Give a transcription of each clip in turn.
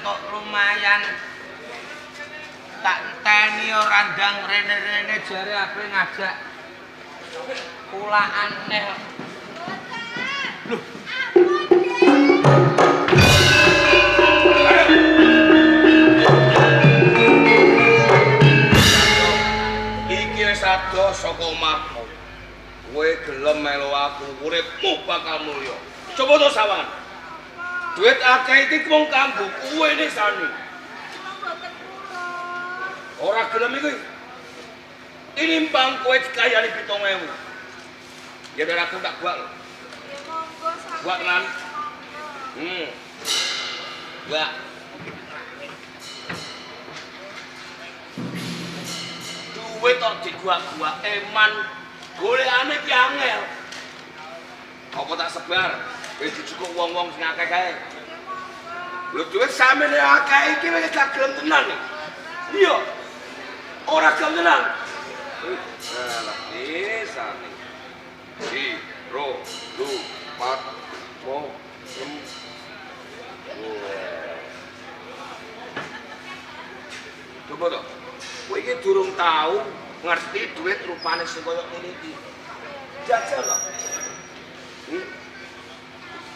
Entuk lumayan. Tak enteni ora ndang rene-rene jare ape ngajak kulaan neh. Loh. Iki wis adoh saka omahmu. Kowe gelem melu aku, uripmu bakal mulya. Coba to sawan. Duit akeh iki mung kanggo kowe ne Sani. Ora gelem iki. Tinimbang kowe dikayani 7.000. Ya biar aku tak buat lho. Ya monggo sampeyan. Buat tenan. Buat. Duit kok diguak-guak eman. Golekane ki angel. Apa tak sebar? Wis dijukuk wong-wong sing akeh kae. Lho duit samene akeh iki wis gak gelem tenan iki. Iya. Ora gelem tenan. Alah, desane. 1, 2, 3, 4, 5, 6. Coba to. Kowe iki durung tau ngerti duit rupane sing koyo ngene iki. Jajal lho.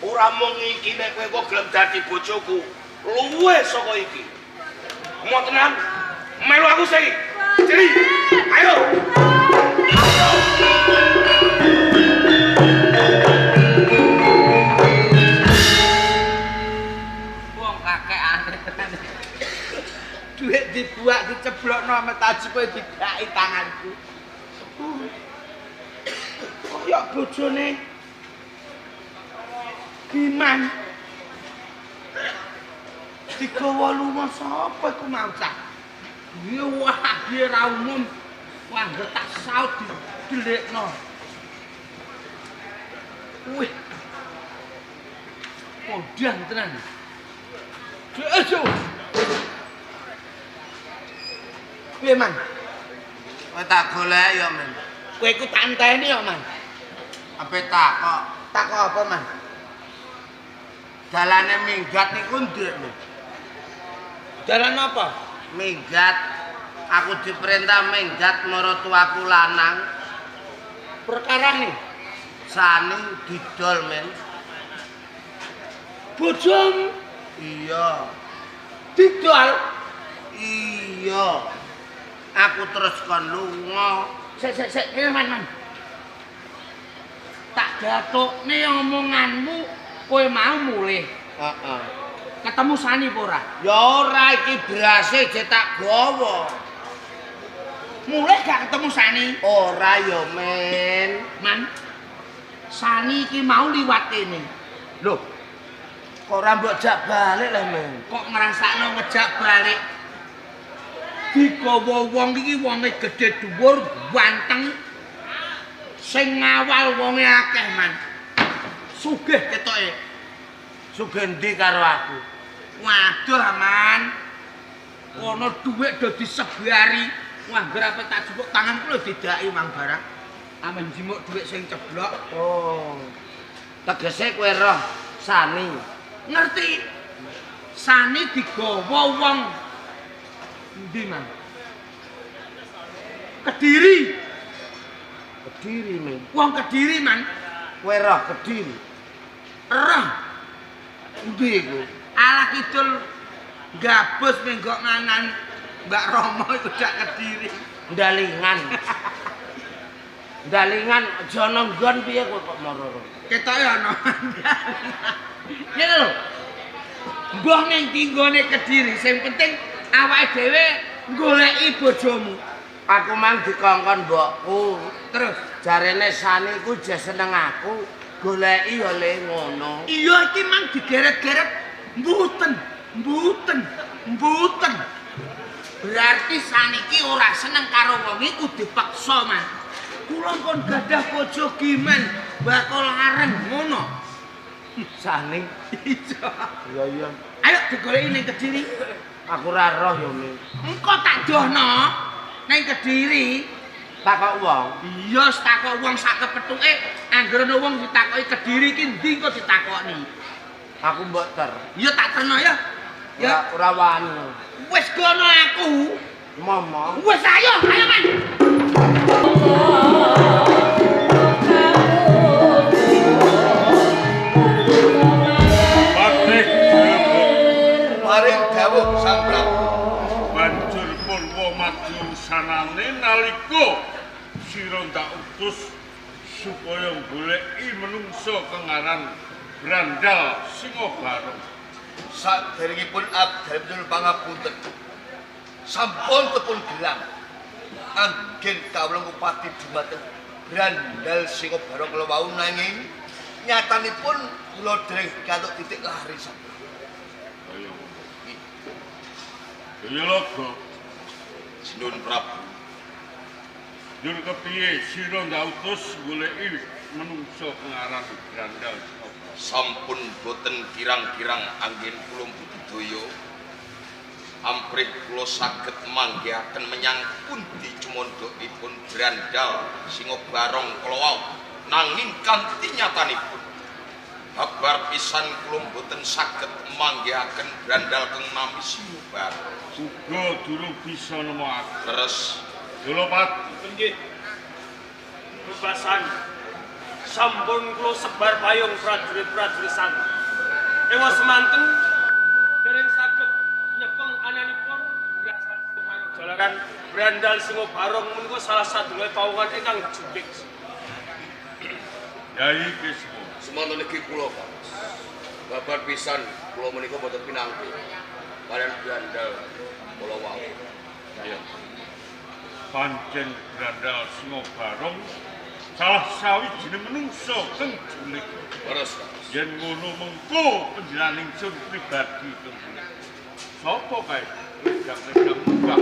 Ora mung iki nek kowe kok gelem dadi bojoku, luwih saka iki. Mau tenan? Melu aku saiki. Ciri. Ayo. Ayo. Wong kakekane tenan. Duit dibuak diceblokno ame tajuke digaki tanganku. Kaya bojone Giman. Digawa lunga sapa iku mau cah? Ya wah, iki ra umum. Wah, tak saut didelikno. Wih. Podang tenan. Ayo. Piye, Man? Kowe tak golek ya, Men. Kowe iku tak enteni ya, Man. Ape takok? Takok apa, Man? Dalane minggat niku ndek, Men. Dalan apa? Minggat. Aku diperintah minggat maratuaku lanang. Perkarane Sani didol, Men. Bojomu? Iya. Didol? Iya. Aku terus kon lunga. Sik sik sik, kene Man, Man. Tak gathukne omonganmu, kowe mau mulih. Heeh. Ketemu Sani apa ora? Ya ora, iki berase jek tak gawa. Mulih gak ketemu Sani? Ora ya, Men. Man. Sani iki mau liwat kene. Lho. Kok ora mbok jak balik lah, Men? Kok ngrasakno ngejak balik? Digawa wong iki wonge gedhe dhuwur, ganteng. Sing ngawal wonge akeh, Man. Sugih ketoke. Sugih endi karo aku? Waduh, Man. Kono dhuwit do disebari. Wah, ngger tak jupuk tanganku lho didaki mang barang. Amen jimuk dhuwit sing ceblok. Oh. Tegese kowe roh Sani. Ngerti? Sani digawa wong endi, Man? Kediri. Kediri, Men. Wong Kediri, Man. Kowe roh Kediri? Roh. Endi iku? Alah kidul gabus menggok nganan Mbak Romo iku dak Kediri. Ndalingan. Ndalingan aja ana nggon piye kowe kok moro-ro? Ketoke ana. Ngene lho. Mbah ning ndi nggone Kediri, sing penting awake dhewe goleki bojomu. Aku mang dikongkon mbokku. Terus jarene Sani iku jek seneng aku, goleki ya le ngono. Iya iki mang digeret-geret mboten, mboten, mboten. Berarti Sani iki ora seneng karo wong iku dipaksa, Man. Kula kon gadah bojo Giman, bakal lareng ngono. Sani. Iya. Iya iya. Ayo digoleki ning Kediri. Aku ora roh ya, Men. Engko tak dohno ning Kediri. Takok wong. Iya, takok wong sak kepethuke, anggere ana wong ditakoki Kediri iki endi engko ditakokni. Aku mbok ter. Iya tak terno ya. Ya ora wani. Wis gono aku. Momong. Wis ayo, ayo Man. Patih Paring dawuh Sang Prabu. Banjur purwa maju sanane nalika sira ndak utus supaya goleki menungsa kang aran Brandal Singobarong. Saderengipun abdi nyuwun pangapunten. Sampun tepun gelang. Anggen kawula ngupati dumateng Brandal Singobarong kala wau nanging nyatanipun kula dereng pikantuk titik lari sampun. Kaya ngono. Kaya laga Sinuwun Prabu. Njur kepiye sira ndak utus goleki menungsa kang aran Brandal Singobarong? Sampun boten kirang-kirang anggen kula budidaya amprih kula saged manggihaken menyang pundi cumandhakipun Brandal Singobarong kala wau nanging kanthi nyatanipun babar pisan kula boten saged manggihaken Brandal kang nami Singobarong. Uga durung bisa nemokake. Terus Jolopati nggih. Bebasan sampun kula sebar payung prajurit-prajurit santen. Ewa semanten dereng saged nyepeng ananipun jalaran Brandal Singobarong menika salah satunggaling pawongan ingkang judik. Yai Kismo. Semanten iki kula, Pak. Babar pisan kula menika boten pinanggih kalian Brandal kula wau. Ya. Pancen Brandal Singobarong salah sawijine menungsa kang julik. Leres, Pak. Yen ngono mengko panjenengan ingsun pribadi kang julik. Sapa kae? Redang-redang munggah.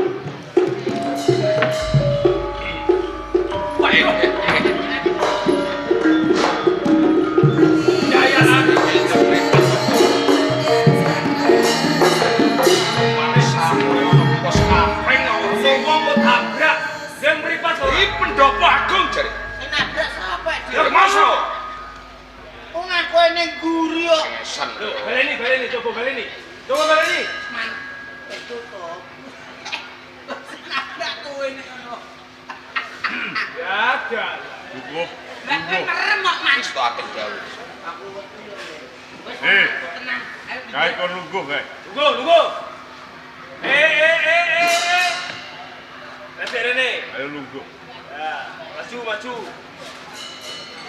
Wong kok tabrak, sing mripat ora. Iki pendopo agung jare. Sing nabrak sapa, Dik? Ya masa. Wong aku ning guri kok. Sesan. Lho, baleni, baleni, coba baleni. Coba baleni. Man, wis tutup. Sing nabrak kowe nek ngono. Ya, dah. Cukup. Lah kowe merem kok, Man. Wis toaken dawuh. Aku wedi yo. Wis tenang. Ayo Kae kon lungguh kae. Lungguh, lungguh. Eh. Rene, rene. Ayo lungguh. Ya, maju, maju.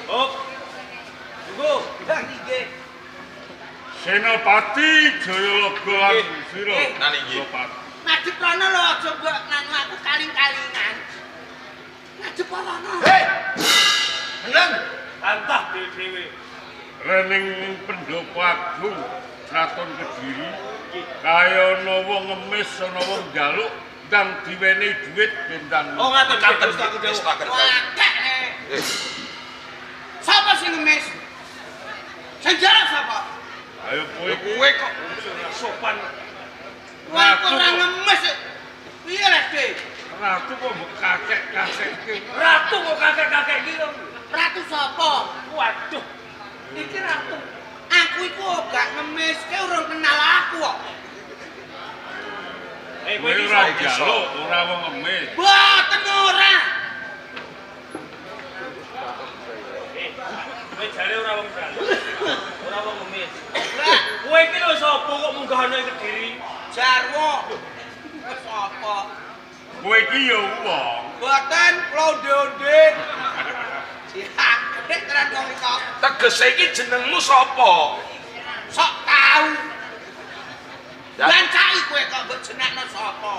Hop. Lungguh. Nggih. Senopati Jayalaga lan sira. Nani nggih. Senopati. Madhep rono lho aja mbok nanu aku kaling-kalingan. Madhep rono. Hei. Meneng. Tantah dhewe-dhewe. Rening pendopo agung Kraton Kediri kaya ana wong ngemis ana wong njaluk ndang diwenehi dhuwit bendang. Oh, ngaten Caten nggih. wis toaken dawuh. Wakek. Sapa sing ngemis? Sing njaluk sapa? Ayo kowe Kowe kok Sopan. Wah, kok ora ngemis. Piye lah, Dik? Ratu kok mbok kakek-kakekke. Ratu kok kakek-kakek iki lho. Ratu sapa? Waduh. Iki ratu. Aku iku gak ngemis, kowe urung kenal aku kok. Eh, kowe Kowe iki ora sapa? njaluk, ora wong ngemis. Mboten ora. Eh, kowe jare ora wong njaluk. Ora wong ngemis. Lah, Kowe iki lho sapa kok munggah ana ing Kediri? Jarwo. Wis apa? Kowe iki ya wong. Mboten kula onde-onde. Ya, gede tenan wong iki. Tegese iki jenengmu sapa? Sok tau. Ya. Lancai kowe kok mbok jenakno sapa?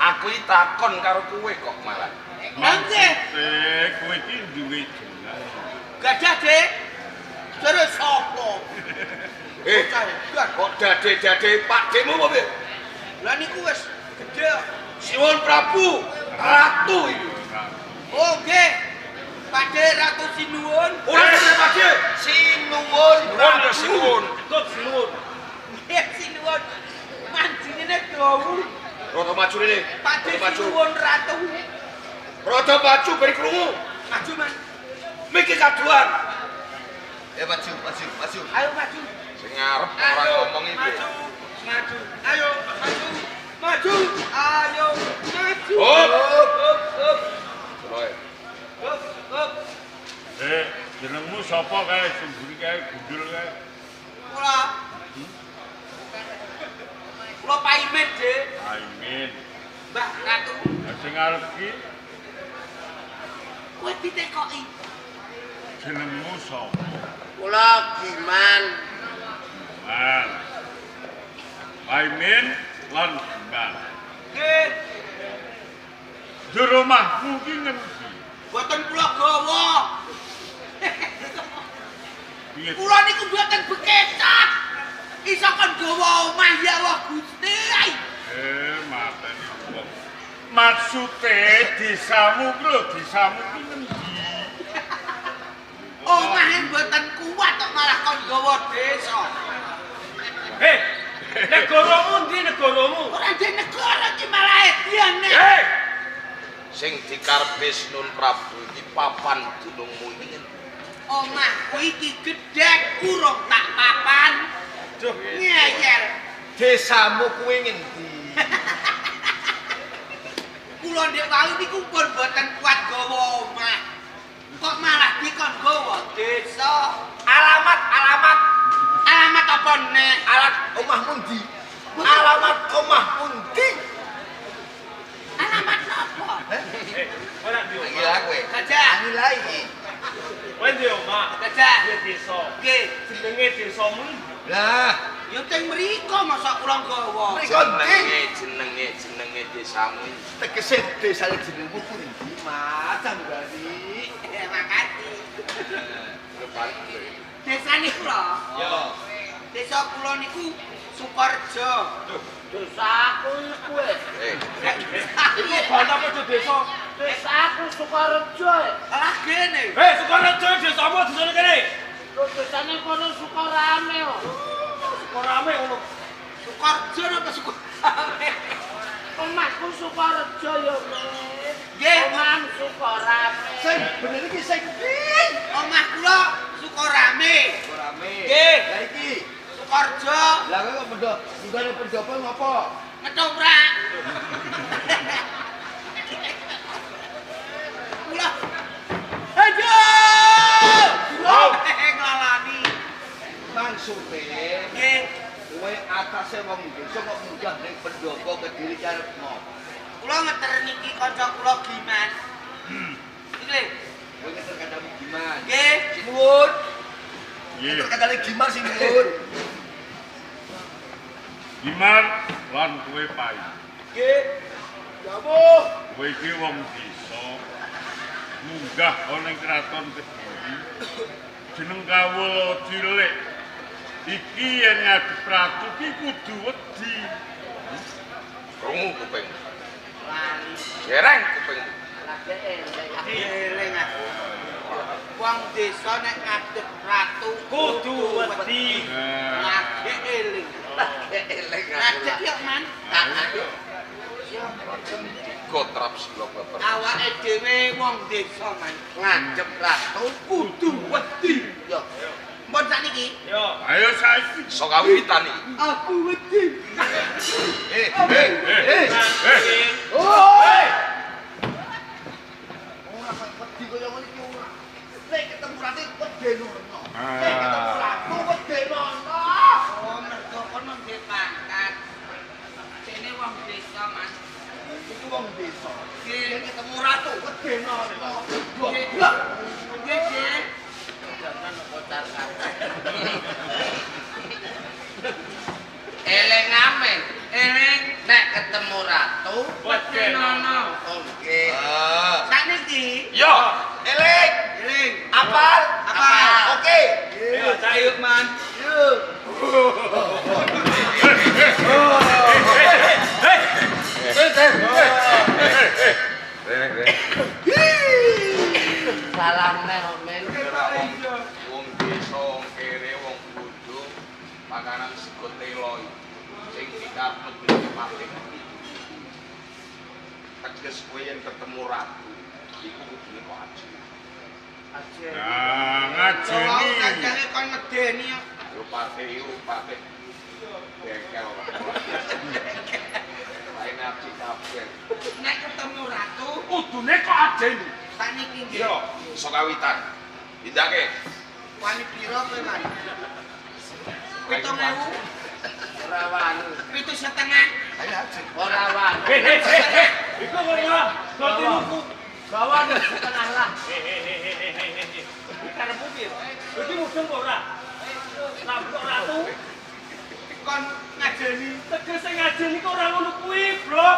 Aku iki takon karo kowe kok malah. Lah nggih, Kowe iki duwe jeneng. gadah, Dik. Jare sapa? Eh, kok dade-dade pakdemu apa piye? Lah niku wis gedhe. Siwon Prabu, ratu iki. Oh nggih. Pakde Ratu Sinuwun. Ora kene Pakde. Sinuwun, nuwun ya sinuwun. Cukup sinuwun. Nggih sinuwun. Manjine dawu. Rada maju rene. Pakde Rada maju. Sinuwun Ratu. Rada maju ben krungu. Maju, Man. Miki kaduan. Ya maju, maju, maju. Ayo maju. Sing ngarep ora Ayo, ngomong iki. Maju, maju. Jenengmu sapa kae sing mburi kae gundul kae? Kula. Kula Paimin, Dik. Paimin. Mbah Ratu. Lah sing arep ki kowe ditekoki. Jenengmu sapa? Kula Giman. Giman. Paimin lan Giman. Nggih. Njur omahmu ki ngendi? Mboten kula gawa. Kula niku mboten bekecot. Iso kon gawa omah ya Allah Gusti. Mateni wong. Maksude desamu ku lho, desamu ki ngendi? Omahe mboten kuat kok malah kon gawa desa. Hei, negaramu ndi negaramu? Ora ndek negara iki malah edian nek. Hei. Sing dikarepe Nun Prabu iki papan gunungmu iki ngendi? Omahku iki gedhek urung tak papan. Duh, ngeyel. Desamu kuwi ngendi? Kula ndek wau niku pun mboten kuat gawa omah. Kok malah dikon gawa desa? Alamat, alamat. Alamat apa nek? Alat omahmu ndi? Alamat omahmu ndi? Alamat napa? Ora ndi omah. Iki kowe. Gajah. Angel iki. Kowe ndi omah? Gajah. Di desa. Nggih. Jenenge desamu. Lah, ya teng mriko mosok kula gawa. Mriko ndi? Jenenge jenenge desamu. Tegese desane jenengmu kuwi ndi, Mas? Jambari. Makasih. Desane kula. Ya. Desa kula niku Sukorejo. Desaku iku. Iku bantah padha desa. Desaku Sukorejo. Lah kene. Hei, Sukorejo desamu desane kene. Lho desane kono Sukorame kok. Sukorame ngono. Sukorejo napa Sukorame? Omahku Sukorejo ya, Mas. Nggih, omah Sukorame. Sing bener iki sing ndi? Omah kula Sukorame. Sukorame. Nggih. Lah iki Sukorejo. Lah kowe kok pendho, munggah pendopo ngopo? Ngetoprak. Kula. Aduh! Nglalani. Maksude nggih, kowe atase wong desa kok munggah ning pendopo Kediri karep ngopo? Kula ngeter niki kanca kula Giman. Iki lho. Kowe ngeter kancamu Giman. Nggih. Sinuwun. Nggih. Ngeter kancane Giman sinuwun. Giman lan kowe Pai. Nggih. Dawuh. Kowe iki wong desa munggah ana ing kraton Kediri. Jeneng kawula cilik. Iki yen ngadep ratu ki kudu wedi. Krungu kuping. Jereng kuping. Lagi eleng. Eleng aku. Wong desa nek ngadep ratu kudu wedi. Lagi eling. Lagi eleng aku. Ngadep yo, Man. Gotrap sila babar. Awake dhewe wong desa, Man. Ngadep ratu kudu wedi. Yo. Mbon sakniki. Yo. Ayo saiki. Sok kawitan iki. Aku wedi. Oi. Ora kok wedi kaya ngene iki ora. Nek ketemu ratu wedenono. Nek ketemu ratu wedenono. Oh, mergo kono ndek pangkat. Dene wong desa, Mas. Iki wong desa. Nggih, Nek ketemu ratu wedenono. Goblok. Nggih, nggih. Jangan kocar kacir. Eleng amen. Eleng Nek ketemu ratu wedenono. Oke. Sakniki. Yo. Eling. Eling. Apal? Apal. Oke. Yo, ayo, Man. Yo. Salam neh, Men. Wong desa, wong kere, wong bodho, pakanan sego telo sing dikarepno jenenge pabrik. Teges kowe yen ketemu ratu, iku kudune kok aji. Nah, ngajeni. Kancane kon medeni kok. Yo pate iku pate bengkel. Lain aji kabeh. Nek ketemu ratu kudune kok ajeni. Sakniki nggih. Yo, sok kawitan. Tindake. Wani piro kowe, Man? 7.000. Ora wani. 7,5. Ayo aja. Ora wani. Hei. Iku kok ora. Ganti nuku. Bawa setengah lah. Hei. Karepmu piye? Iki mudeng apa ora? Nabrak ratu. Kon ngajeni. Tegese ngajeni kok ora ngono kuwi, Bro.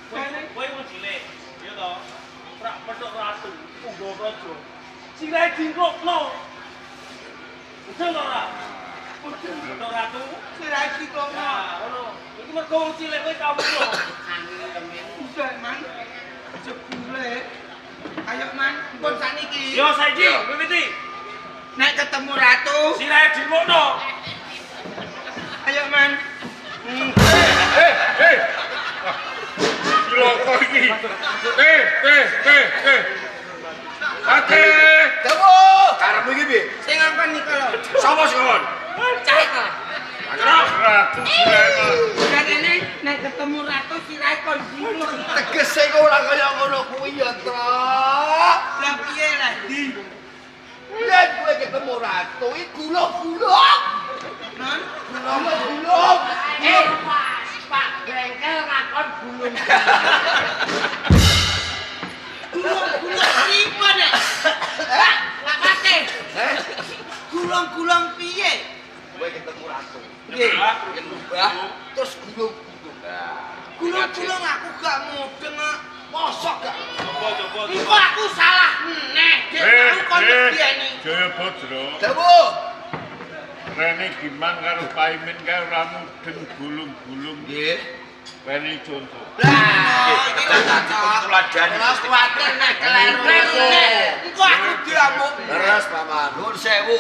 Kowe wong cilik, ya to. Prak petuk ratu, punggawa praja. Sirahe dingklokno. Mudeng ta ora? Mudeng petuk ratu, sirahe dingklokno. Ngono. Iki mergo wong cilik kowe kawula. Angel temen. Udah, Man. Jebule. Ayo, Man, pun saniki. Yo saiki, wiwiti. Nek ketemu ratu, sirahe dingklokno. Ayo, Man. Hei. Cilaka iki. Eh. Ate. Dawuh. Karepmu iki piye? Sing ngongkon niku lho. Sapa sing ngongkon? Cah iku. Ratu sirahe. Jarene nek ketemu ratu sirahe kon dingklok. Tegese kok ora kaya ngono kuwi ya, Trok. Lah piye lah, Di? Yen kowe ketemu ratu iki gulung-gulung. Non, gulung-gulung. Pak Bengkel ngakon gulung. Gulung-gulung pripun, Nek? Pak Patih. Gulung-gulung piye? Kowe ketemu ratu. Nggih. Nyembah terus gulung-gulung. Gulung-gulung aku gak mudeng kok. Mosok gak? Coba. Engko aku salah neh, Dek. Aku kon medeni. Jayabadra. Dawuh. Rene Giman karo Paimin kae ora mudeng gulung-gulung. Nggih. Rene contoh. Lah, iki lho cocok. Tuladani Ora kuwatir nek kleru. Engko aku diamuk. Leres, Paman. Nuwun sewu.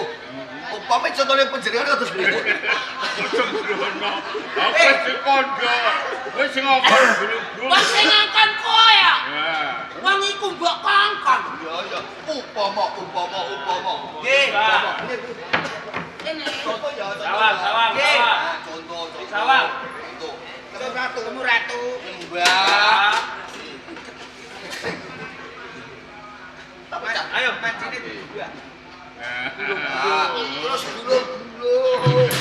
Upame contone panjenengan kados pripun? Ojo grono. Aku wis kandha. Wis ngongkon gulung-gulung. Wong sing ngongkon kowe ya. Ya. Wong iku mbok kongkon. Ya ya, upama. Nggih. Upama. Kene. Contoh ya. Sawang. Nggih. Contoh. Sawang. Contoh. Ketemu ratu. Nyembah. Ayo, mancine dua. Terus gulung-gulung.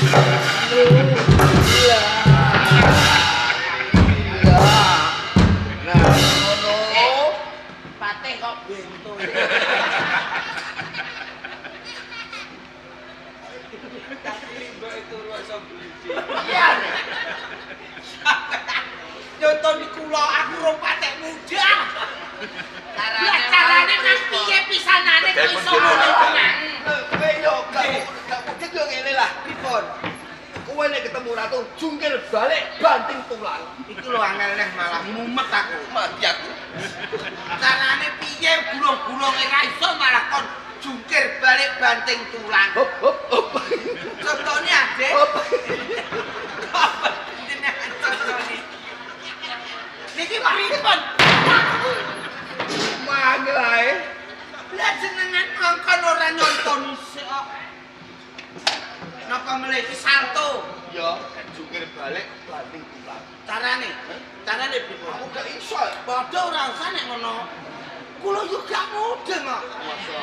Nah, ngono. Patih kok bento. Tapi mbok turu iso beli. Iya. Nyontoni kula aku rong patek muda. Lah carane nang piye pisanane kok iso ngono iku, Mang? Kowe yo gak mudeng yo ngene lah. Pripun? Kowe nek ketemu ratu jungkir balik banting tulang. Iki lho angel neh malah mumet aku. Mati aku. Carane piye gulung-gulung ora iso malah kon jungkir balik banting tulang. Hop hop hop. Contone Adik. Hop. Jenengan contone. Niki pripun? Mangel ae. Lah jenengan ngongkon ora nyontoni sik kok. Napa melih iki salto? Ya, jungkir balik banting tulang. Carane? Carane pripun? Aku gak iso. Padha ora usah nek ngono. Kula yo gak mudeng kok. Masa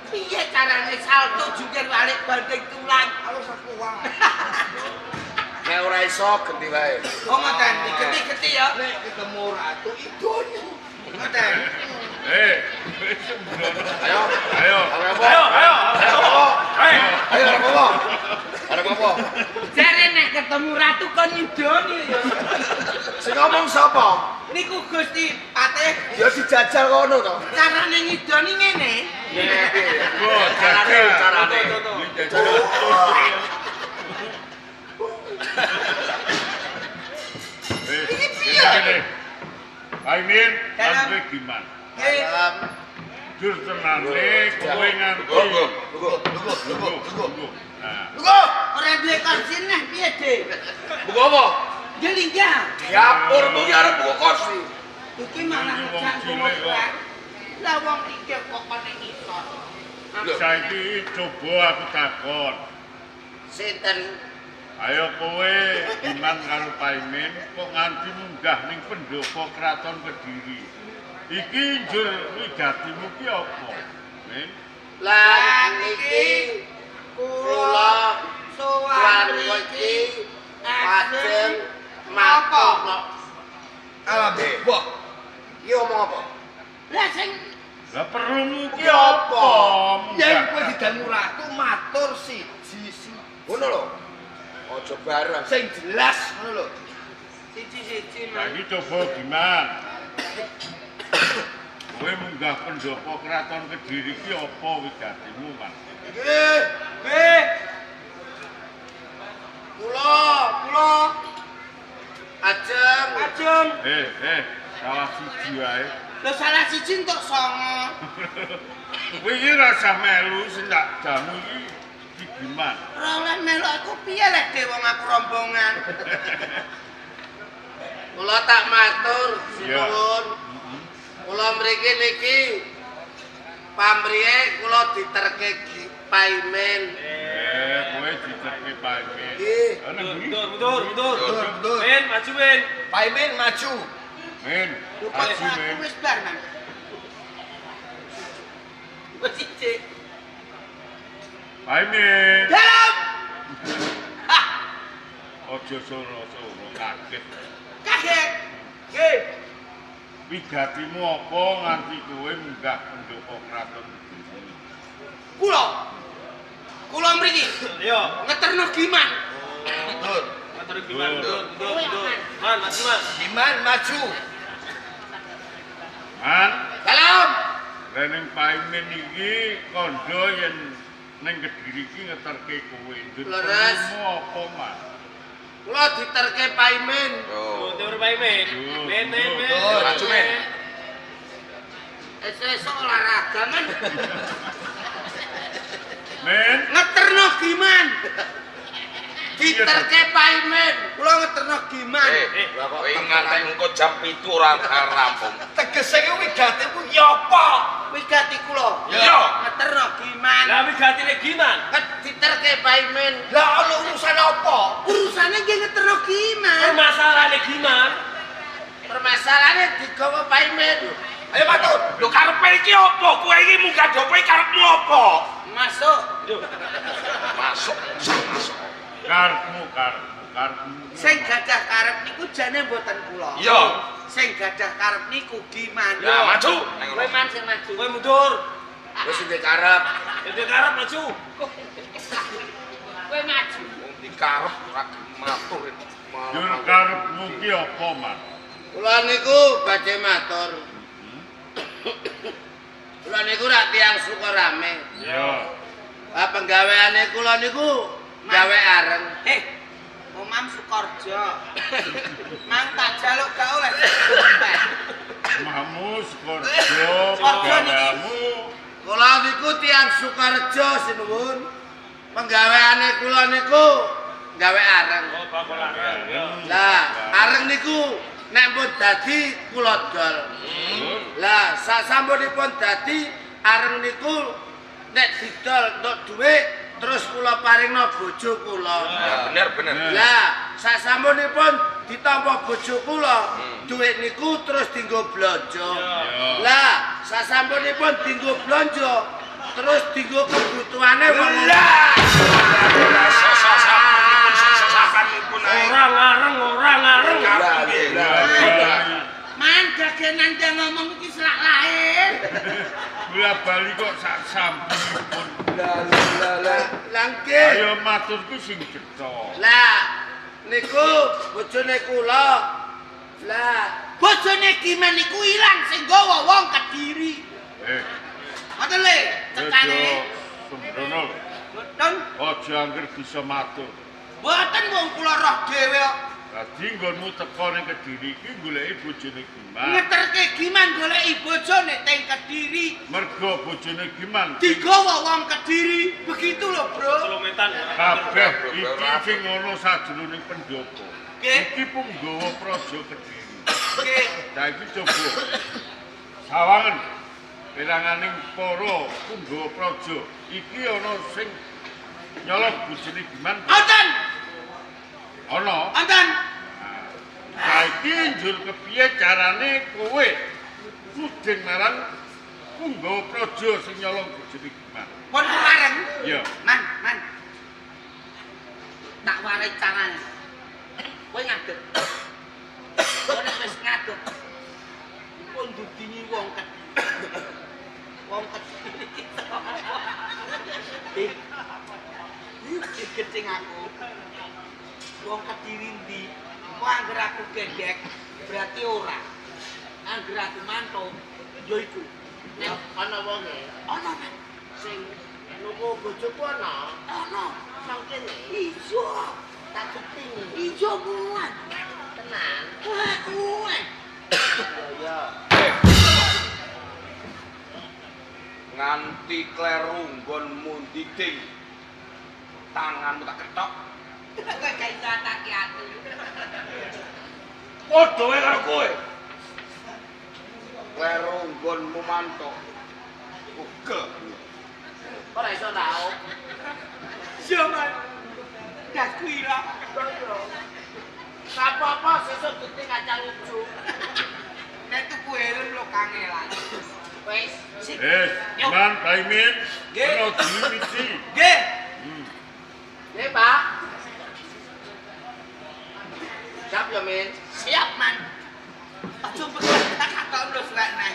Piye carane salto jungkir balik banting tulang? Aku sak kuat. Nek ora iso genti wae. Oh ngoten, digeti-geti ya. Nek ketemu ratu idone. Ngoten. Wis sembrono. Ayo. Ayo. Ayo. Ayo arep apa? Arep apa? Jare nek ketemu ratu kon ngidoni ya. Sing ngomong sapa? Niku Gusti Patih. Ya dijajal kono to. Carane ngidoni ngene. Piye piye. Go, Carane jajal. carane. Iki piye? Paimin, sampe gimana? Nggih. Jur tenane kowe nganti. Tunggu. Tunggu. Nah, Tunggu. Ora duwe kursi neh piye, Dik? Buku apa? Nggih linggah. Dapurmu ki arep buku kursi. Iki malah Wong ngejak cilik ngono kok. Lah wong iki kok kon ning ngisor. Saiki coba aku takon. Sinten? Ayo kowe Iman karo Paimin kok nganti munggah ning pendopo Kraton Kediri. Iki njur wigatimu ki apa? Min? Lah niki kula sowan mriki ajeng matur. Alhamdulillah. Iki omong apa? Lah sing lah perlumu ki apa? Yen kowe didangu ratu matur siji-siji. Ngono lho. Aja bareng. Sing jelas ngono lho. Siji-siji. Lah iki coba gimana? Kowe munggah pendopo kraton Kediri ki apa wigatimu, Mas? Nggih, nggih. Kula ajeng. Ajeng. Salah siji wae. Lho salah siji entuk 9. Kowe iki rasah melu sing tak jamu iki gimana? Ora oleh melu aku piye lek dhewe wong aku rombongan. Kula tak matur sinuwun. Kula mriki niki pamrihe kula diterke Paimin. Kowe diterke Paimin. Nggih. Mundur. Min, maju Min. Paimin maju. Min, maju Min. Wis bar, Man. Wis siji. Paimin. Dalam. Aja soro-soro kaget. Kaget. Nggih. Wigatimu apa nganti kowe munggah pendopo kraton Kediri? Kula. Kula mriki. Iya. Ngeterno Giman. Mundur. Ngeterno Giman. Mundur. Man, maju, Man. Giman maju. Man. Salam. Rening Paimin iki kandha yen ning Kediri iki ngeterke kowe. Leres. Apa, Man? Kula diterke Paimin. Mundur Paimin. Men. Maju Men. Esuk olahraga men. Men. Ngeterno Giman. Diterke Paimin. Kula ngeterno Giman. Kowe ngantek engko jam 7 ora rampung. Tegese kuwi wigatimu ki apa? Wigati kula. Iya. Ngeterno Giman. Lah wigatine Giman. Diterke Paimin. Lah ana urusan apa? Urusane nggih ngeterno Giman. Permasalahane Giman. Permasalahane digawa Paimin. Ayo matur. Lho karepe iki apa? Kowe iki munggah dopo karepmu apa? Masuk. Masuk. Karepmu. Sing gadah karep niku jane mboten kula. Iya. Sing gadah karep niku Giman. Ya maju. Kowe man sing maju. Kowe mundur. Wis sing karep. Sing karep maju. Kowe maju. Wong dikarep ora matur. Yo karepmu ki apa, Man? Kula niku badhe matur. Kula niku rak tiyang Sukarame. Iya. Lah penggaweane kula niku gawe areng. Omam Sukorjo. Mang tak jaluk gak oleh. Omahmu Sukorjo, penggaweanmu. Kula niku tiyang Sukorejo sinuwun. Penggaweane kula niku gawe areng. Oh, bakul areng. Lah, areng niku nek pun dadi kula dol. Lah, sasampunipun dadi areng niku nek didol entuk dhuwit terus kula paringno bojo kula. Ya bener. Lah, sasampunipun ditampa bojo kula, dhuwit niku terus dienggo blonjo. Lah, sasampunipun dienggo blonjo, terus dienggo kebutuhane wong. Lah. Ora ngareng. Man gagenan dia ngomong iki selak lahir. Bola bali kok sak sampunipun. Lah nggih. Ayo matur ku sing cetha. Lah niku bojone kula. Lah bojone Giman niku ilang sing nggawa wong Kediri. Ngoten le, cekane. Sembrono. Mboten. Aja angger bisa matur. Mboten wong kula roh dhewe kok. Dadi nggonmu teko ning Kediri iki goleki bojone Giman. Ngeterke Giman goleki bojone teng Kediri. Mergo bojone Giman digawa wong Kediri. Begitu lho, Bro. Celometan. Kabeh iki sing ana sajroning pendopo. Nggih. Iki punggawa praja Kediri. Nggih. Saiki coba sawangen peranganing para punggawa praja iki ana sing nyolong bojone Giman. Wonten. Ana. Wonten. Saiki njur kepiye carane kowe nuding marang Punggawa Praja sing nyolong bojone Giman. Pun kumareng. Iya. Man, man. Tak warai carane. Kowe ngadeg. Kowe nek wis ngadeg. Pun dudingi wong Kediri. Wong Kediri iki sapa? Iki gecing aku. Wong Kediri ndi? Kok angger aku gendek berarti ora. Angger aku mantuk ya iku. Nek ana wonge, Ana, Man. Sing nuku bojoku ana. Ana. Nang kene. Iya. Tak kupingi. Iya, muan. Tenan. Wah, kuwe. Iya. Nganti kleru nggonmu ndiding. Tanganmu tak ketok. Kowe gak iso atake aku. Padha wae karo kowe. Kleru nggonmu mantuk. Uga. Ora iso tau. Iya, Man. Dasku ilang. Gak apa-apa sesuk gede kacang ijo. Nek tuku helm lho kangelan. Wis. Sip. Eh, Yo. Man Baimin, Nggih. ana diwiji. Nggih. Nggih, Pak. Siap ya, Min? Siap, Man. Aja pegang tak katon lho suwek neh.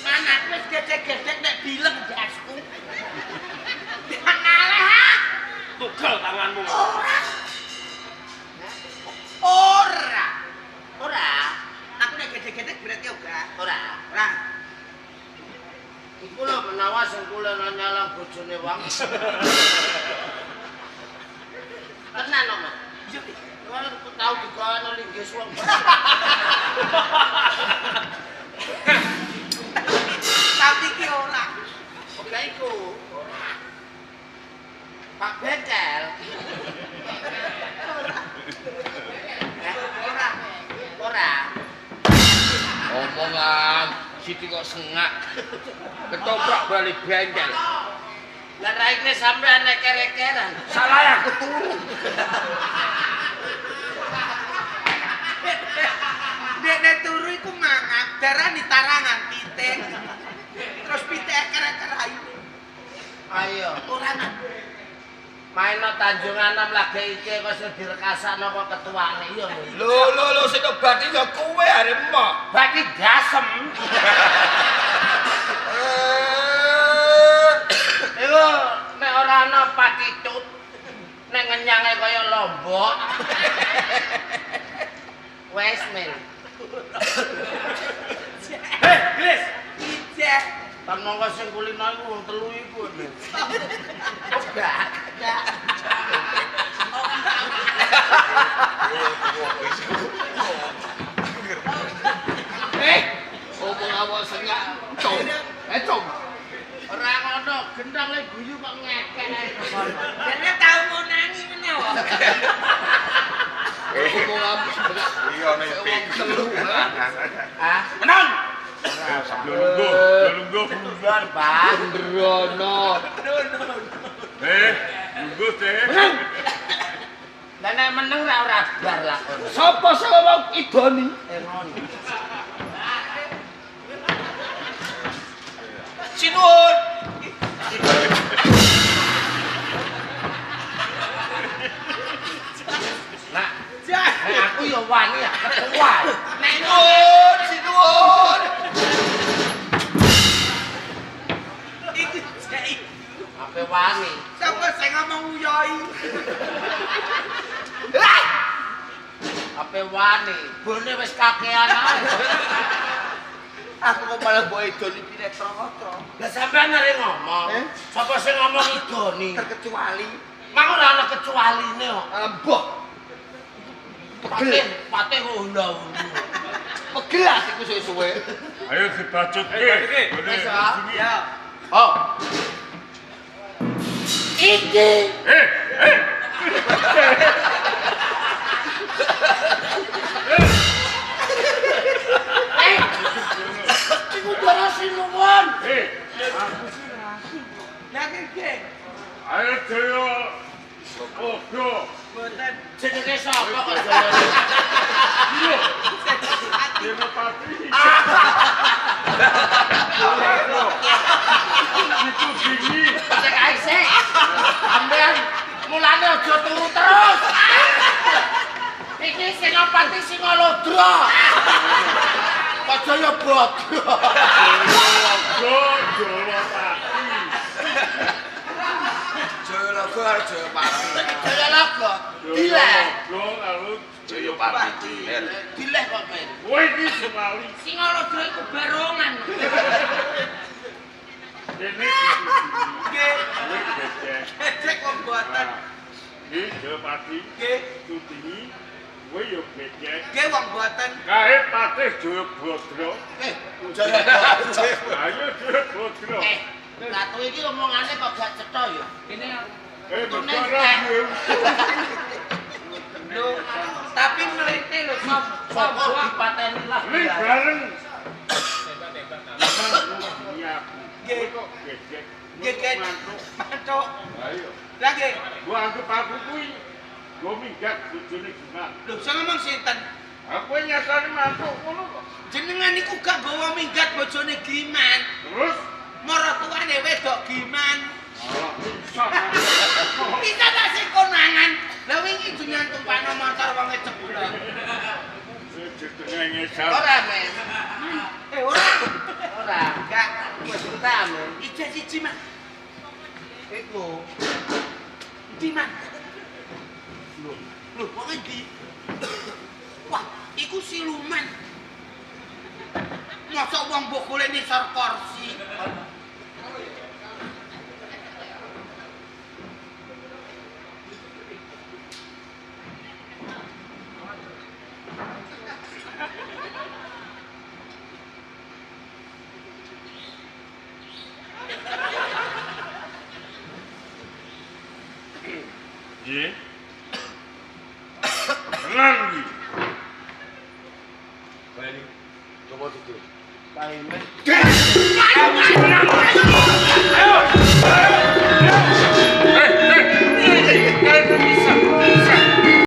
Man, aku wis gedhek-gedhek nek bileng jasku. Ngaleh ha. Tugel tanganmu. Ora. Ora. Ora. Aku nek gedhek-gedhek berarti ora. Ora. Ora. Iku lho menawa sing kulino nyolong bojone wong. Tenan kok, Mas. Iya. Ora aku tau digawe linggis wong. Tapi iki ora. Ora iku. Pak Bengkel. Ora. Ora. Omongan siti kok sengak. Ketoprak balik bengkel. Lah raine sampean eker-ekeran. Salah aku turu. Dekne turu iku mangap, darani tarangan pitik. Terus pitik eker-eker ayu. Ayo. Ora Man. Main no Tanjung Anom lagi iki kok sing direkasakno kok ketuane iya. Lho lho lho sing bati ya kowe arep mok. Bati dasem. Iku nek ora ana paticut nek ngenyange kaya lombok. Wes men. Hei, Glis. Ijek. Tan mongko sing kulino iku wong telu iku. Men. Ora. Eh, omong awak sengak. Cung. Eh, cung. Ora ngono, gendang le guyu kok ngekek ae kono. Dene tau ngonangi menawa. Omong awak sengak. Iya ning Wong telu. Hah? Menang. Yo lungguh, yo lungguh. Pak. Gendrono. Eh, lungguh teh. Lah nek meneng ra ora bar lakon. Sapa sing ngomong idoni? Eh ngono. Sinuwun. Nak, nek aku ya wani ya ketua. Nek Sinuwun, sinuwun. iku jek. Ape wani. Sapa sing ngomong uyoi? Ape wani. Bone wis kakean ae. Aku kok malah mbok idoni pinetra-tra. Lah sampean arep ngomong. Eh? Sapa sing ngomong idoni? Terkecuali. Mang ora ana kecualine kok. Mbah. Pegel, Patih, patih kok hula-hulu. Pegel atiku suwe-suwe. Ayo dibacutke. Ayo, bacutke. Gone Wis, ah. ujunge. Ya. Oh. Iki Eh, eh. eh iku darah sinuwun. Eh, Lah iki. ayo Jaya Logo. Mboten. Jenenge sapa kok Jaya? Iya. Senopati. Iku bini. Sik ae sik. Sampeyan mulane aja turu terus. Iki Senopati Singalodra. Kok Jaya Badra. Logo Jolopati. Jaya Logo karo Jayapati. Jaya Logo. Dileh. Logo karo Jayapati. Dileh kok men. Kowe iki sekali Singalodra iku barongan. dene Nggih. kowe becek. Becek wong boten. Iki Jayapati Nggih. Tutini kowe yo becek. Nggih wong boten. Kae Patih Jayabadra. Jaya Badra. Ayo Jayabadra. Ratu iki omongane kok gak cetha ya. Kene Negara duwe lho, tapi mlete lho sop Sapa dipateni lah. Ning bareng. Iya aku. Nggih. Kowe kok becek. Nggih, Ken. Mantuk. Mantuk. Ayo. Lah nggih. Gua anggap aku kuwi gua minggat bojone Giman. Lho, sing ngomong sinten? Aku nyatane mantuk ngono kok. Jenengan niku gak gawa minggat bojone Giman. Terus Maratuwane wedok Giman. malah bisa. Bisa tak sing konangan. Lah wingi jenengan tumpakno motor wonge ceblok. Jenenge ngesal. Ora men. Ora. Ora. Gak. Wis entek men. Ijek siji, Mas. Iku. Endi, Mas? Lho, wong endi? Wah, iku siluman. Mosok wong mbok golek nisor kursi. Nggih. Tenan iki. Bali. Coba tidur. Pae men. Ayo, ayo, ayo.